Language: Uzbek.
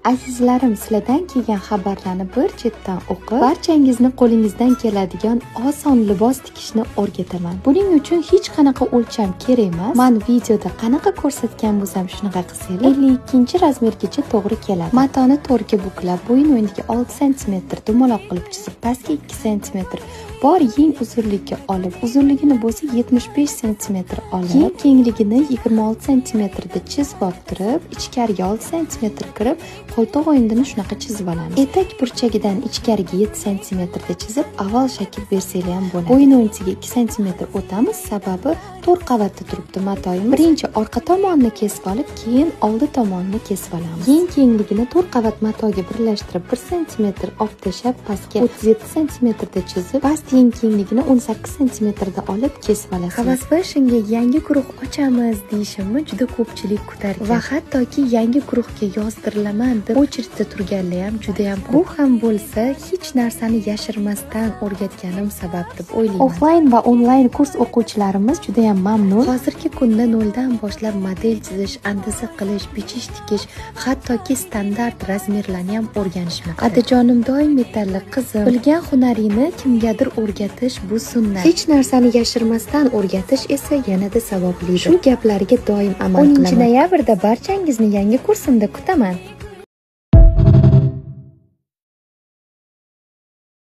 Azizlarim, sizlardan kelgan xabarlarni bir chetdan o'qib, barchangizni qo'lingizdan keladigan oson libos tikishni o'rgataman. Buning uchun hech qanaqa o'lcham kerak emas. Man videoda qanaqa ko'rsatgan bo'lsam, shunaqa qilsanglar, 52 razmergacha to'g'ri keladi. Matoni to'rtga buklab, bo'yin o'yiniga 6 sm dumaloq qilib chizib, pastga 2 sm bor yeng uzunlikka olib, uzunligini bo'lsa 75 sm olib, yeng kengligini 26 sm da chizib olib turib, ichkariga 6 sm kirib, qo'ltiq o'yindini shunaqa chizib olamiz. Etak burchagidan ichkariga 7 sm da chizib, oval shakl bersanglar ham bo'ladi. Bo'yin o'yinchisiga 2 sm o'tamiz, sababi to'rt qavatda turibdi matoyimiz. Birinchi orqa tomonini kesib olib, keyin oldi tomonini kesib olamiz. Yeng kengligini to'rt qavat matoga birlashtirib, 1 sm olib tashlab, pastga 37 sm da chizib, past yeng kengligini 18 sm da olib kesib olasiz. Havas Fashionga yangi guruh ochamiz deyishimni juda ko'pchilik kutar ekan. Va hattoki yangi guruhga yozdirilaman deb очередь da turganlar ham juda ham ko'p. Bu ham bo'lsa, hech narsani yashirmasdan o'rgatganim sabab deb o'ylayman. Offline va onlayn kurs o'quvchilarimiz juda ham mamnun. Hozirgi kunda noldan boshlab model chizish, andaza qilish, bichish, tikish, hattoki standart razmerlarni ham o'rganishmoqda. Adajonim doim aytadilar: "Qizim, bilgan hunaringni kimgadir o'rgatish bu sunnat. Hech narsani yashirmasdan o'rgatish esa yanada savoblidir." Shu gaplariga doim amal qilaman. 10 noyabrda barchangizni yangi kursimda kutaman.